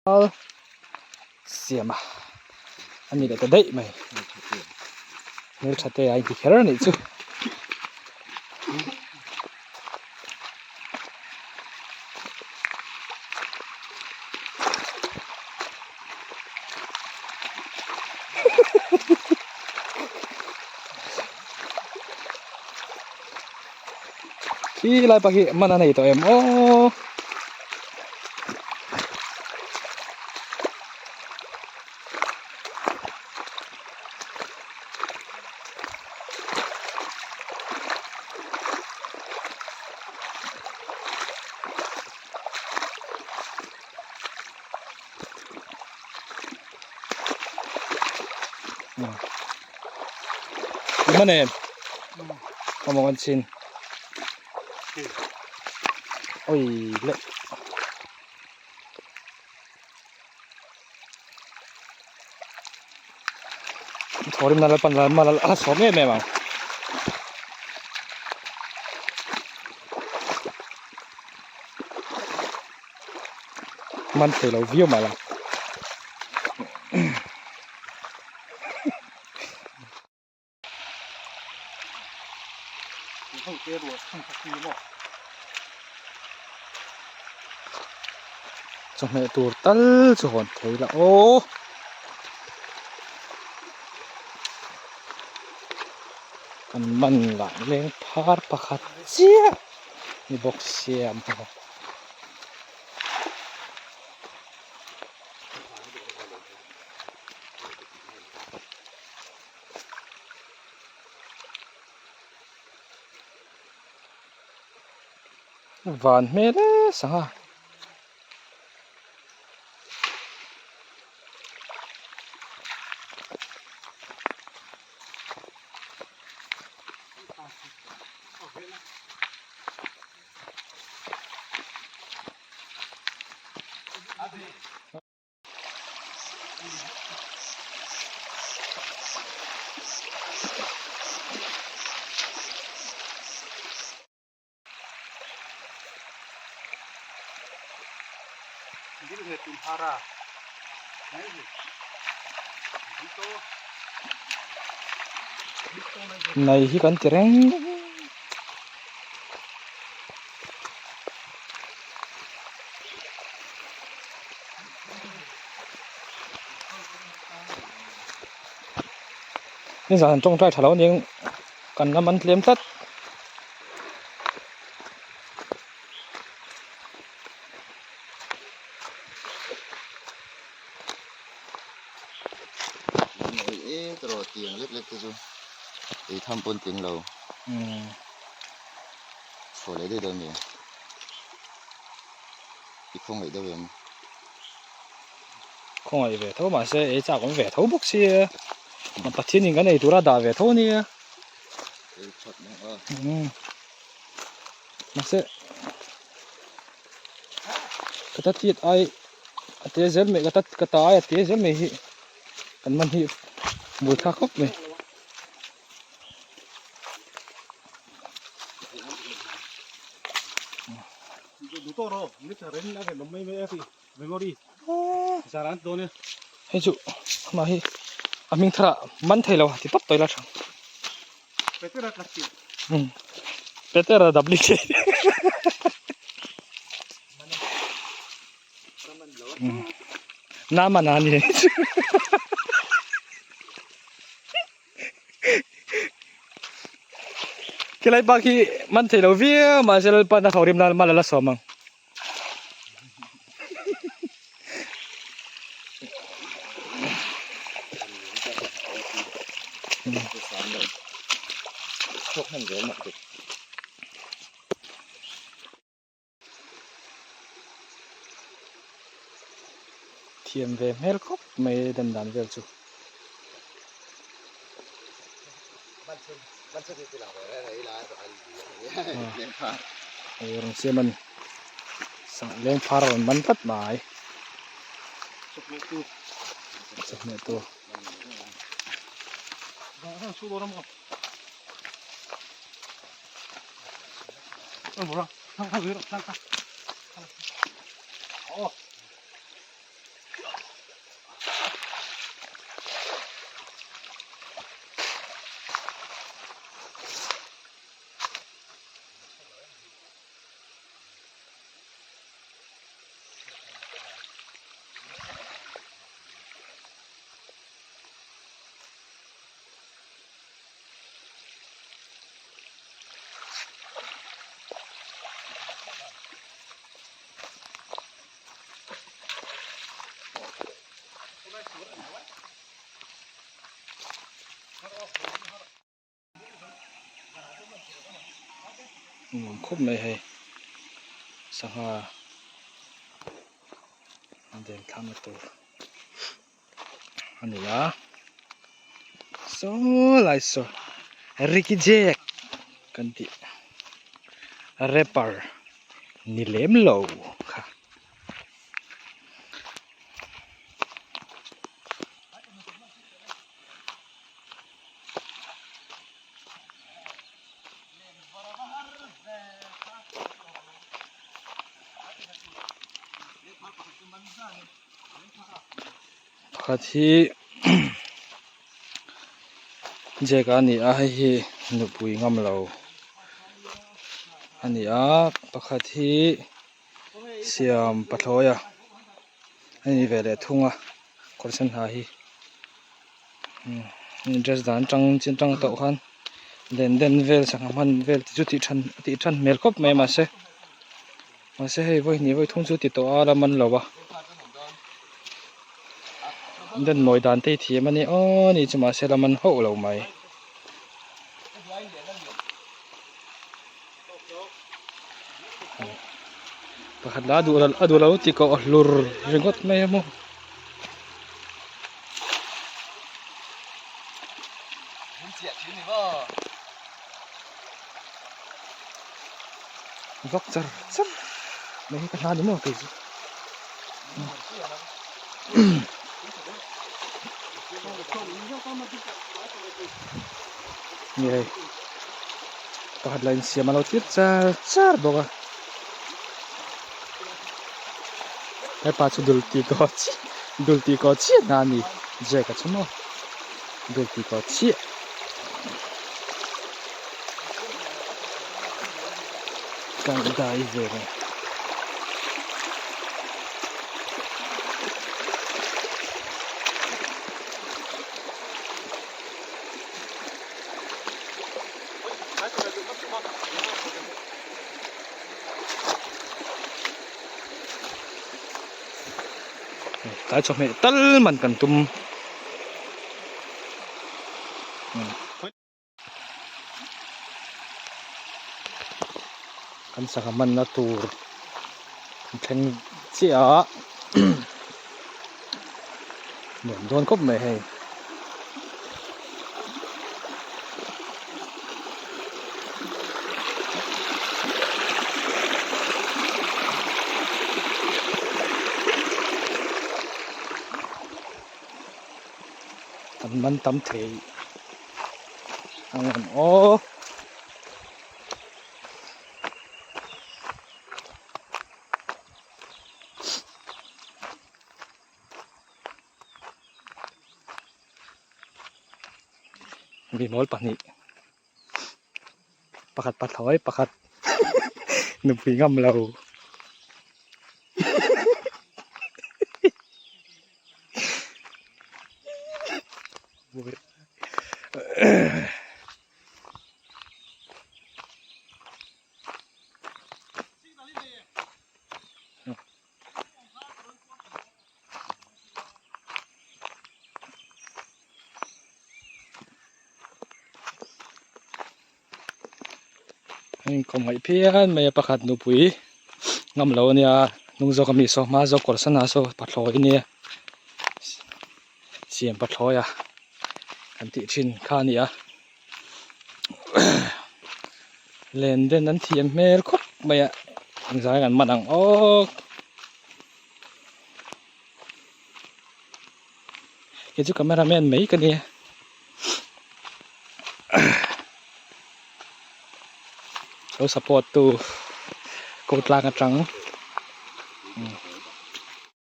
Siam a a ni leh ta daih mai hmeltha te a inti kher a nih chu. Khi lai pa khi man a nei tawh em aw. Man em awm an chin oi le thorim na lalpan la ma la sawm em em ang man thei lo viau mah la. Chawhmeh tur tal chu hawn thei la aw. Kan man lah leng phar pakhat chiah ni bawk sia maw. Van hmel e sangha. Nei hi kan ti reng. Nizan an tawngtai tha lo aniang kan lam an tlem tlat. I khawngaih deuh em? Khawngaih ve tho mahse ei chak awm ve tho bawk sia. Pathian in kan ei tura dah ve tho ania. Ei that mai a. Mahse ka ta tiat ai a te zel mai ka ta ka ta ai a te zel mai hi kan man hi bul thlak khawp mai. Hei chu amah hi a hming thar ah man thei lo ti tawp tawh ila tha Petera W Nama na ni Khilai pa khi man thei lo viau mahse Lalpa na haurim nan mal a la sawm ang. Thiam ve hmel khawp mai dan dan vel chu. Hei rawn siam a ni sangha leng phar a rawn man tlat mai chawhmeh tur. Nuam khawp mai hei sangha den thlakna tur a ni a saw lai saw Ricky Jack kan tih rapper ni lem lo kha. Pakhat hi Jack a ni a hei hi nupui ngam lo a ni a pakhat hi siam pathlawi a a ni ve leh thung a kawr sen ha hi. Dress dan atang chin atang tawh khan len den vel sangha hman vel te chu tih than tih than hmel khawp mai mahse mahse hei vawi hnih vawi thum chu ti tawh a la man lo a den mawi dan te hi thiam a ni aw ni chu mahse la man hauh lo mai. Pakhat lah a duh a duh lo tih koh a hlur ringawt mai a maw. Vak char char mai hi ka hla ni maw kei chu. Ni hei pakhat lah insiam a lo tir char char bawk a hepa chu dul tih kaw chiah dul tih kaw chiah na a ni Jack a chu maw dul tih kaw chiah. Kan dai ve reng. Tlai chawhmeh tal man kan tum. Kan sangha hmanna tur an thleng chiah a nuam dawn khawp mai hei. Kan man tam thei ang em aw. Mi mawl pahnih pakhat pathlawi pakhat nupui ngam lo. Inkawm ngaih phian mai a pakhat nupui ngam lo a nia hnung zawk ami saw hma zawk kawr sana saw pathlawi a nia siam pathlawi a kan tih thin kha a ni a len den an thiam hmel khawp mai a engzah nge an man ang awk kei chu camera man mai ka nia. Lo support tu ko tlang atang.